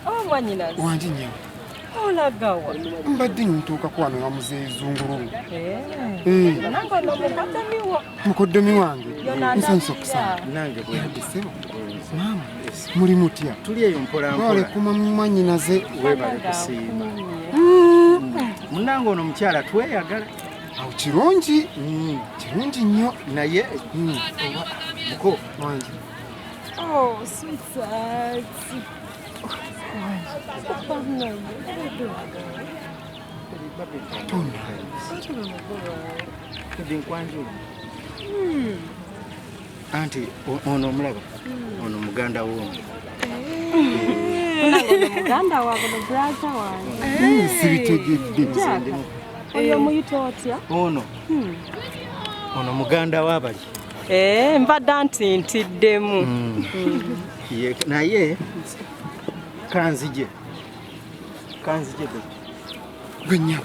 Oh, mwanyinaze. Wangi nnyabo. Olagawa? Mbadde ntuukako wano wa muzeeyi Zungululu. Eh. Eh. Nange ono mukoddomi wo. Mukoddomi wange. Yona Nsanyusa andabirira. okusanga. Nange bwe Yadde ssebo. Maama, muli mutya? Tuli eyo mpola mpola. Webale kuma mwannyinaze. Webale kusiima. Munnange ono omukyala tweyagala. Awo kirungi. Kirungi nnyo. Naye oba muko. Wangi. Oh, sweetheart. Baby nkwanjula. Anti ono omulaba ono muganda wo ono. Munange ono muganda wange, ono brother wange. Sibitegedde. Jack, oyo omuyita otya? Ono ono muganda w'abali. Eh, mbadde anti ntiddemu. Naye kanzije kanzije baby. Gwe nnyabo.